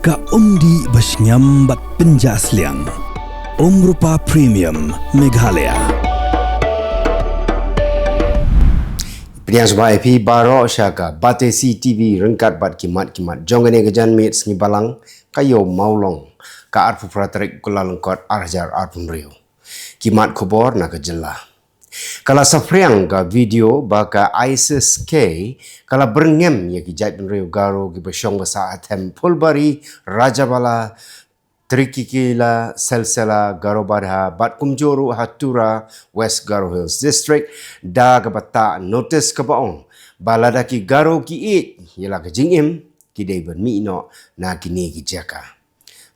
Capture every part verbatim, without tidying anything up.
Ka umdih ba shngiam bad pynjah sliang. Umrupa Premium Meghalaya. Pdiang sngewbha ïa phi baroh sha ka Batesi T V ryngkat bad ki mat ki mat jong kane ka janmiet sngi Balang, ka Ïew Mawlong, ka arphew phra tarik Kyllalyngkot ar hajar arphew hynriew. Ki mat khubor na ka jylla. Ka la saphriang ka video ba ka ISIS-K ka la byrngem ïa ki jaitbynriew Garo kiba shong ba sah ha them Phulbari, Rajabala, Trikikila, Selsela, Garobadha bad kumjuh ruh ha Tura, West Garo Hills District, da kaba tah notis kaba ong ba lada ki Garo ki ïeit ïa la ka jingim, ki dei ban mih noh na kine ki jaka.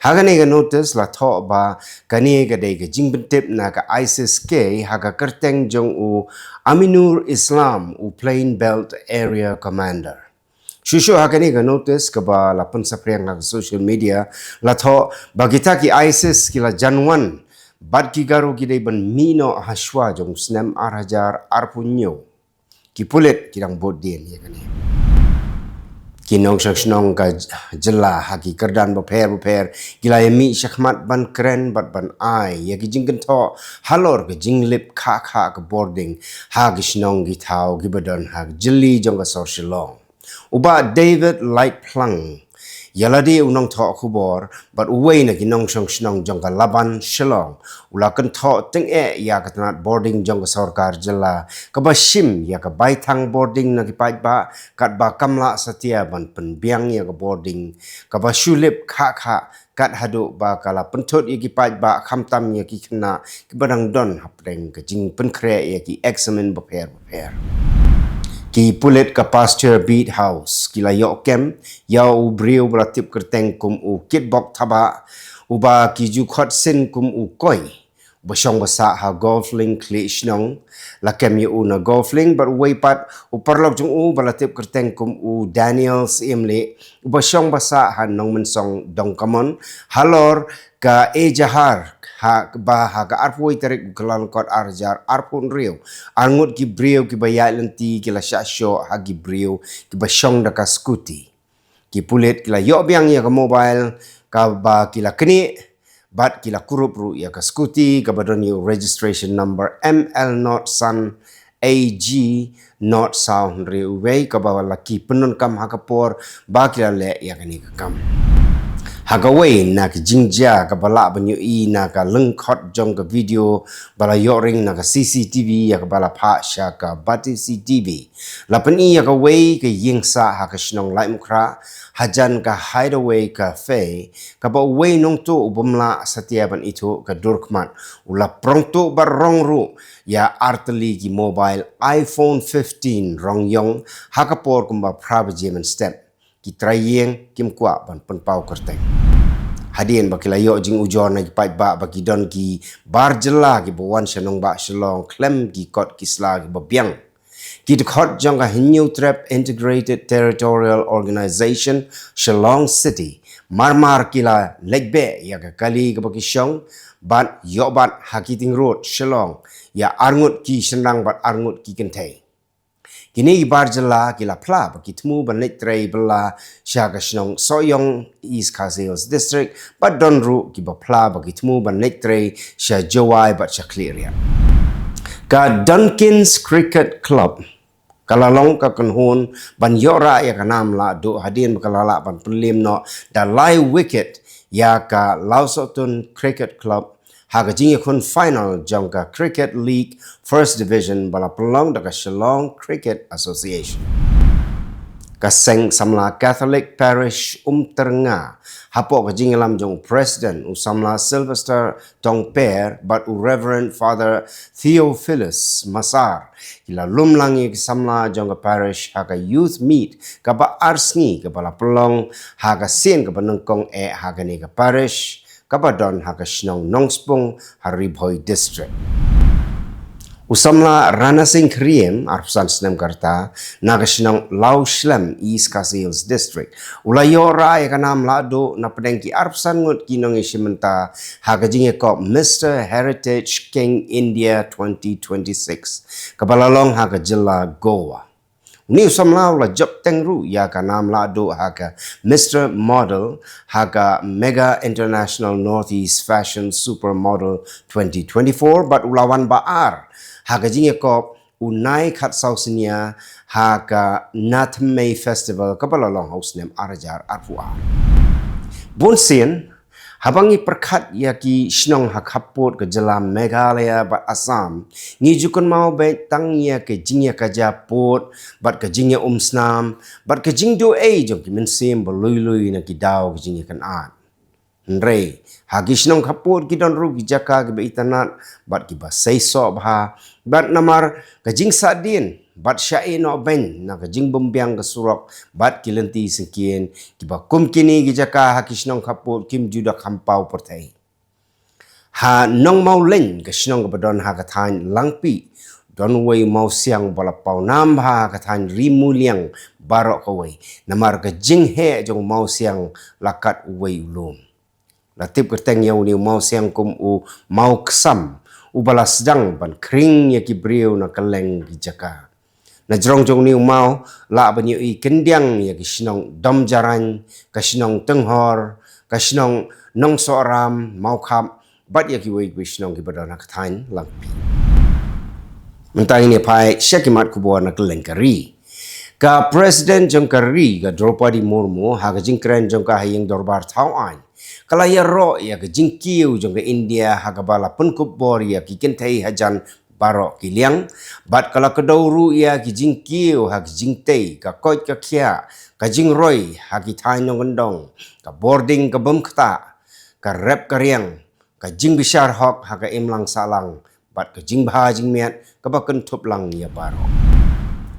Ha kane ka notis la thoh ba kane ka dei ka jingpyntip na ka ISIS-K ha ka kyrteng jong u Aminur Islam, u Plain Belt Area Commander. Shuh shuh ha kane ka notis kaba la pynsaphriang ha ka social media, la thoh ba kita ki ISIS ki la jan wan bad ki Garo ki dei ban mih noh ha shuwa jong u snem ar hajar arphew hynñiew. Ki pulit ki dang bud dien ïa kane. Ki nongshong shnong ka j-, jylla ha ki kyrdan bapher bapher ki la ïa mih shakhmat ban kren bad ban ai ïa ki jingkynthoh halor ka jinglip khah khah ka bording ha ki shnong ki thaw kiba don ha ka jylli jong ka sor Shillong. U Bah David Lightplang, ïa lade u nongthoh khubor bad uwei na ki nongshong shnong jong ka Laban Shillong, u la kynthoh tyngeh ïa ka tnat bording jong ka sorkar jylla kaba shim ïa ka baithang bording na ki paidbah, katba kam lah satia ban pynbiang ïa ka bording kaba shu lip khah khah, kat haduh ba ka la pynthut ïa ki paidbah khamtam ïa ki khynnah kiba dang don hapdeng ka jingpynkhreh ïa ki eksamin bapher bapher. Ki pulit ka Pasteur Beat House ki la ïoh kem ïa u briew ba la tip kyrteng kum u Kitbok Thabah, uba ki ju khot sin kum u Koi, uba shong ba sah ha Golf Link Khlieh Shnong. La kem ïa u na Golf Link bad uwei pat u paralok jong u ba la tip kyrteng kum u Daniel Syiemlieh, uba shong ba sah ha Nongmynsong Dongkamon, halor ka Ejahar, ha ba ha ka arphew wei tarik Kyllalyngkot ar hajar arphew hynriew, arngut ki briew kiba ïaid lynti ki la shah shoh ha ki briew kiba shong da ka scooty. Ki pulit ki la ïoh biang ïa ka mobile kaba ki la knieh bad ki la kurup ruh ïa ka scooty kaba don ïa u registration number M L not san A G not saw hynriew wei, kaba la ki pyndonkam ha ka por ba ki la leh ïa kane ka kam. Ha kawei na ka jingjia kaba lah ban ïohi na ka lyngkhot jong ka video ba la ïoh ring na ka C C T V ïa kaba la phah sha ka Batesi T V, la pyni ïa kawei ka ïing sah ha ka shnong Laitumkhrah, hajan ka Hideaway Cafe, kaba uwei nongtuh u bym lah satia ban ithuh ka dur khmat u la prong tuh bad rong ruh ïa artylli ki mobile iPhone fifteen rong ïong ha ka por kumba phra baje mynstep. Ki trai ïing kim kwah ban pynpaw kyrteng. Hadien ba ki la ïoh jingujor na ki paidbah ba ki don ki bar jylla kiba wan sha nongbah Shillong khlem ki kot ki sla kiba biang, ki dkhot jong ka Hynñiewtrep Integrated Territorial Organization Shillong City mar mar ki la leit beh ïa ka kali kaba ki shong bad ïoh bat ha ki tyngrud Shillong ïa arngut ki shynrang bad arngut ki kynthei. Kine ki bar jylla ki la phla ba ki thmu ban leit trei bylla sha ka shnong Sohiong, East Khasi Hills District, bad don ruh kiba phla ba ki thmu ban leit trei sha Jowai bad sha Khliehriat. Ka Dunkins Cricket Club ka la long ka kynhun ban ïoh rah ïa ka nam lahduh hadien ba ka la lah ban pynliem noh da lai wicket ïa ka Lawsohtun Cricket Club ha ka jingïakhun final jong ka Cricket League First Division ba la pynlong da ka Shillong Cricket Association. Ka Seng Samla Catholic Parish Umtyrnga, hapoh ka jingïalam jong u President u Samla Sylvester Tongper bad u Reverend Father Theophilus Masar, ki la lum lang ïa ki samla jong ka parish ha ka Youth Meet kaba ar sngi kaba la pynlong ha ka sien kaba nyngkong eh ha kane ka parish kaba don ha ka shnong Nongspung ha Ri Bhoi District. U samla Ranasing Khriem, arphew san snem ka rta, na ka shnong Lawshlem, East Khasi Hills District, u la ïoh rah ïa ka nam lahduh na pdeng ki arphew san ngut ki nongïashim bynta ha ka jingïakop Mister Heritage King India twenty twenty-six kaba la long ha ka jylla Goa. Une u samla u la jop teng ruh ïa ka nam lahduh ha ka Mister Model ha ka Mega International Northeast Fashion Supermodel twenty twenty-four bad u la wan ba ar ha ka jingïakop u nai khatsaw snia ha ka Nathem Mei Festival kaba la long ha u snem ar hajar arphew ar. Bun sien, haba ngi pyrkhat ïa ki shnong ha khappud ka jylla Meghalaya bad Assam, ngi ju kynmaw beit tang ïa ka jingïakajia pud bad ka jingïaumsnam bad ka jingduh ei jong ki mynsiem ba lui lui na ki daw ka jingïakynad. Hynrei ha ki shnong khappud ki don ruh ki jaka kiba itynnad bad kiba seisoh bha, bad namar ka jingsahdien bad sha ïehnoh beiñ na ka jingbymbiang ka surok bad ki lynti syngkien, kiba kum kine ki jaka ha ki shnong khappud kim ju da kham paw pyrthei. Ha Nongmawlein, ka shnong kaba don ha ka thaiñ Langpih, don uwei u mawsiang ba la paw nam bha ha ka thaiñ Ri Muliang baroh kawei, namar ka jingheh jong u mawsiang la kat uwei u lum. La tip kyrteng ïa une u mawsiang kum u Mawksam, uba la sdang ban khring ïa ki briew na kylleng ki jaka. Na jrong jong une u maw, lah ban ïohi kyndiang ïa ki shnong Domjarain, ka shnong Tynghor, ka shnong Nongsohram, Mawkhap, bad ïa kiwei kiwei shnong kiba don ha ka thaiñ Langpih. Mynta ngin ïa phai sha ki mat khubor na kylleng ka ri. Ka President jong ka ri, ka Droupadi Murmu, ha ka jingkren jong ka ha ïing dorbar thaw aiñ, ka la ïaroh ïa ka jingkiew jong ka India ha kaba la pynkup bor ïa ki kynthei hajan baroh ki liang, bad ka la kdew ruh ïa ki jingkiew ha ki jingtei, ka koit ka khiah, ka jingroi ha ki thaiñ nongkyndong, ka bording ka bym ktah, ka rep ka riang, ka jingbishar hok ha ka imlang sahlang, bad ka jingbha jingmiat kaba kynthup lang ïa baroh.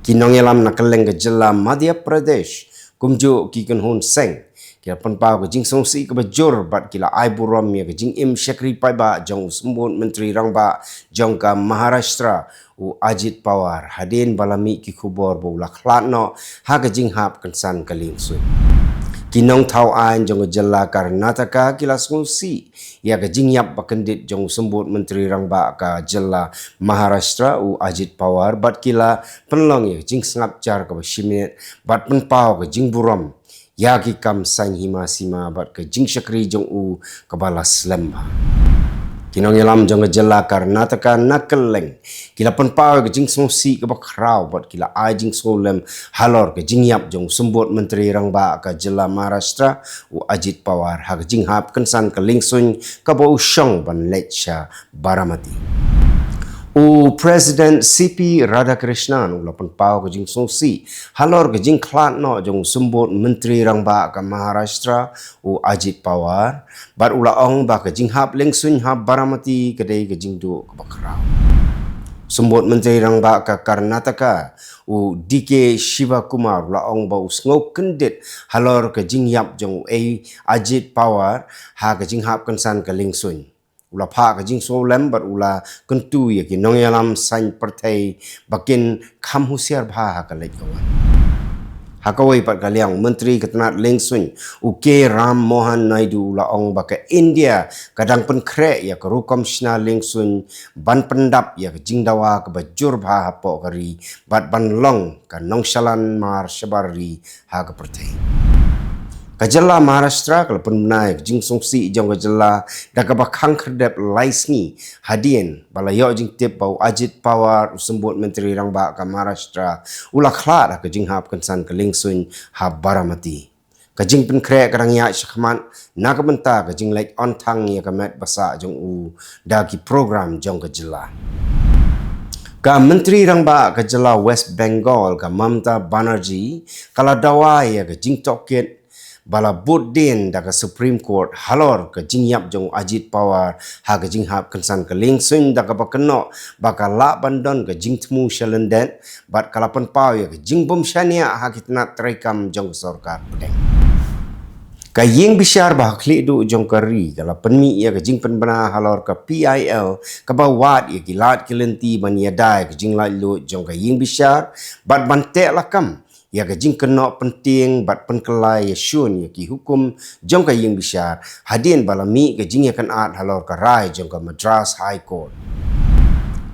Ki nongïalam na kylleng ka jylla Madhya Pradesh, kumjuh ki kynhun seng, ki la pynpaw ka jingsngewsih kaba jur bad ki la ai burom ïa ka jingim shakri paidbah jong u Symbud Myntri Rangbah jong ka Maharashtra, u Ajit Pawar, hadien ba la mih ki khubor ba u la khlad noh ha ka jinghap kynsan ka liengsuiñ. Ki nongthaw aiñ jong ka jylla Karnataka ki la sngewsih ïa ka jingïap ba kyndit jong u Symbud Myntri Rangbah ka jylla Maharashtra, u Ajit Pawar, bad ki la pynlong ïa ka jingsngap jar kaba shimet bad pynpaw ka jingburom ïa ki kam saiñ hima sima bad ka jingshakri jong u kaba la slem bha. Ki nongïalam jong ka jylla Karnataka na kylleng ki la pynpaw ïa ka jingsngewsih kaba khraw bad ki la ai jingsngewlem halor ka jingïap jong u Symbud Myntri Rangbah ka jylla Maharashtra, u Ajit Pawar, ha ka jinghap kynsan ka liengsuiñ kaba u shong ban leit sha Baramati. U President C P Radhakrishnan u la pynpaw ka jingsngewsih halor ka jingkhlad noh jong u Symbud Myntri Rangbah ka Maharashtra, u Ajit Pawar, bad u la ong ba ka jinghap liengsuiñ ha Baramati ka dei ka jingduh kaba khraw. Symbud Myntri Rangbah ka Karnataka, u D K Shivakumar, u la ong ba u sngew kyndit halor ka jingïap jong u Ajit Pawar ha ka jinghap kynsan ka liengsuiñ. U la phah ka jingsngewlem bad u la kyntu ïa ki nongïalam saiñ pyrthei ba kin kham husiar bha ha ka leit ka wan. Ha kawei pat ka liang, u Myntri ka tnat liengsuiñ, u K Ram Mohan Naidu, u la ong ba ka India ka dang pynkhreh ïa ka rukom shna liengsuiñ ban pyndap ïa ka jingdawa kaba jur bha hapoh ka ri bad ban long ka nongshalan mar shabar ri ha ka pyrthei. Ka jylla Maharashtra ka la pynbna ïa ka jingsngewsih jong ka jylla da kaba khang khyrdep lai sngi hadien ba la ïoh jingtip ba u Ajit Pawar, u Symbud Myntri Rangbah ka Maharashtra, u la khlad ha ka jinghap kynsan ka liengsuiñ ha Baramati. Ka jingpynkhreh ka dang ïaid shakhmat na ka bynta ka jingleit on thang ïa ka met ba sah jong u da ki program jong ka jylla. Ka Myntri Rangbah ka jylla West Bengal, ka Mamata Banerjee, ka la dawa ïa ka jingtohkit ba la bud dien da ka Supreme Court halor ka jingïap jong u Ajit Pawar ha ka jinghap kynsan ka liengsuiñ, da kaba kynnoh ba ka lah ban don ka jingthmu sha lyndet bad ka la pynpaw ïa ka jingbymshaniah ha ki tnat treikam jong ka sorkar pdeng. Ka ïing bishar ba ha khlieh duh jong ka ri ka la pynmih ïa ka jingpynbna halor ka P I L kaba wad ïa ki lad ki lynti ban ïada ïa ka jinglaitluid jong ka ïing bishar bad ban teh lakam ïa ka jingkynnoh pyntieng bad pynkylla ïashun ïa ki hukum jong ka ïing bishar hadien ba la mih ka jingïakynad halor ka rai jong ka Madras High Court.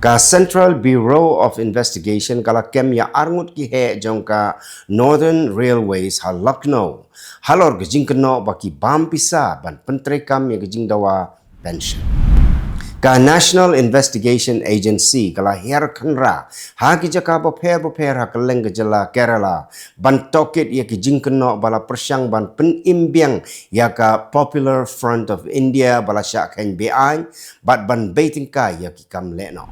Ka Central Bureau of Investigation ka la kem ïa arngut ki heh jong ka Northern Railways ha Lucknow halor ka jingkynnoh ba ki bam pisa ban pyntreikam ïa ka jingdawa pension. Ka National Investigation Agency ka la hiar khynra ha ki jaka bapher bapher ha kylleng ka jylla Kerala ban tohkit ïa ki jingkynnoh ba la pyrshang ban pynim biang ïa ka Popular Front of India ba la shah kheiñ beaiñ bad ban bei tyngkai ïa ki kam lehnoh.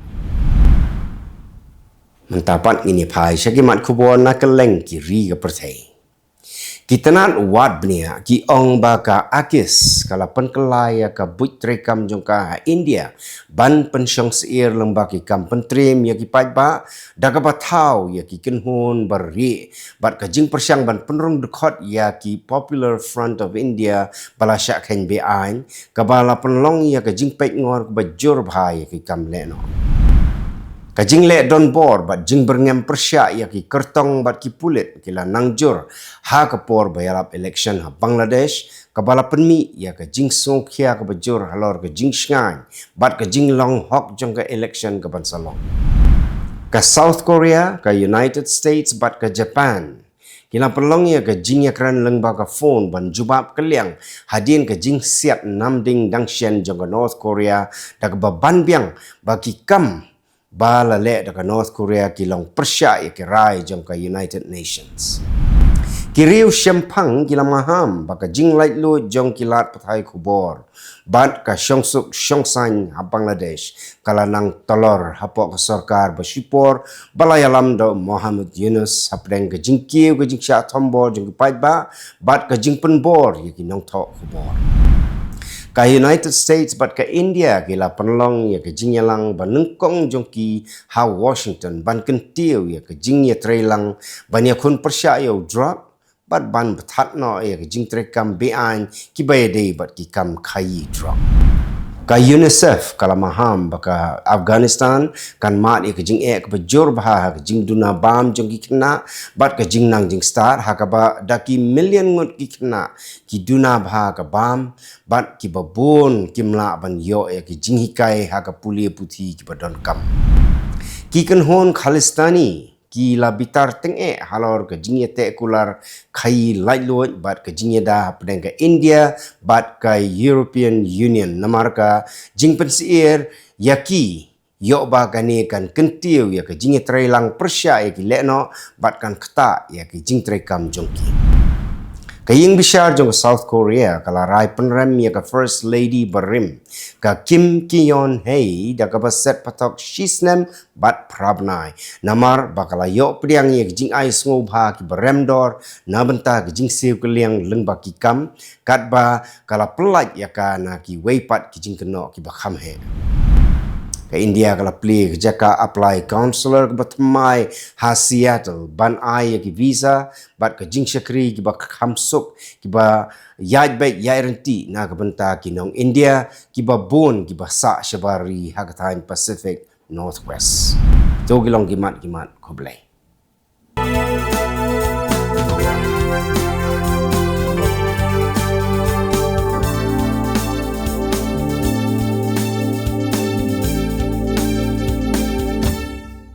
Mynta pat ngin ïa phai sha ki mat khubor na kylleng ki ri ka pyrthei. Ki tnat wad bniah ki ong ba ka ACIS ka la pynkylla ïa ka buit treikam jong ka ha India ban pynshong syier lyngba ki kam pyntriem ïa ki paidbah da kaba thaw ïa ki kynhun ba rieh bad ka jingpyrshang ban pynrung dkhot ïa ki Popular Front of India ba la shah kheiñ beaiñ, kaba la pynlong ïa ka jingpeitngor kaba jur bha ïa ki kam lehnoh. Ka jingleh donbor bad jingbyrngem pyrshah ïa ki kyrtong bad ki pulit ki la nang jur ha ka por ba ïalap election ha Bangladesh, kaba la pynmih ïa ka jingsngewkhia kaba jur halor ka jingshngaiñ bad ka jinglong hok jong ka election kaban sa long. Ka South Korea, ka United States bad ka Japan ki la pynlong ïa ka jingïakren lyngba ka phone ban jubab kylliang hadien ka jingsiat namding dang shen jong ka North Korea da kaba ban biang ba ki kam ba la leh da ka North Korea ki long pyrshah ïa ki rai jong ka United Nations. Ki riew shemphang ki la maham ba ka jinglaitluid jong ki lad pathai khubor bad ka shongsuk shongsaiñ ha Bangladesh ka la nang tolor hapoh ka sorkar ba shipor ba la ïalam da u Muhammad Yunus hapdeng ka jingkiew ka jingshah thombor jong ki paidbah bad ka jingpynbor ïa ki nongthoh khubor. Ka United States bad ka India ki la pynlong ïa ka jingïalang ba nyngkong jong ki ha Washington ban kyntiew ïa ka jingïatreilang ban ïakhun pyrshah ïa u drok bad ban bthat noh ïa ka jingtreikam beaiñ kiba ïadei bad ki kam khaïi drok. Ka UNICEF ka la maham ba ka Afghanistan kan mad ïa ka jingeh kaba jur bha ha ka jingduna bam jong ki khynnah bad ka jingnang jingstad, ha kaba da ki million ngut ki khynnah ki duna bha ka bam bad kiba bun kim lah ban ïoh ïa ki jinghikai ha ka pule puthi kiba donkam. Ki kynhun Khalistani ki la bitar tyngeh halor ka jingïateh kular khaïi laitluid bad ka jingïada hapdeng ka India bad ka European Union namar ka jingpynsyier ïa ki ïoh ba kane kan kyntiew ïa ka jingïatreilang pyrshah ïa ki lehnoh bad kan ktah ïa ki jingtreikam jong ki. Ka ïing bishar jong ka South Korea ka la rai pynrem ïa ka First Lady barim, ka Kim Keon Hei, da kaba set patok shisnem bad phra bnai namar ba ka la ïoh pdiang ïa ka jingai sngewbha kiba rem dor na bynta ka jingsiew kylliang lyngba ki kam, katba ka la pyllait ïa ka na kiwei pat ki jingkynnoh kiba kham heh. Ka India ka la plie ka jaka apply consular kaba thymmai ha Seattle ban ai ïa ki visa bad ka jingshakri kiba kham suk, kiba ïaid beit ïaid ryntih na ka bynta ki nong India kiba bun kiba sah shabar ri ha ka thaiñ Pacific Northwest. To ki long ki mat ki mat, khublei.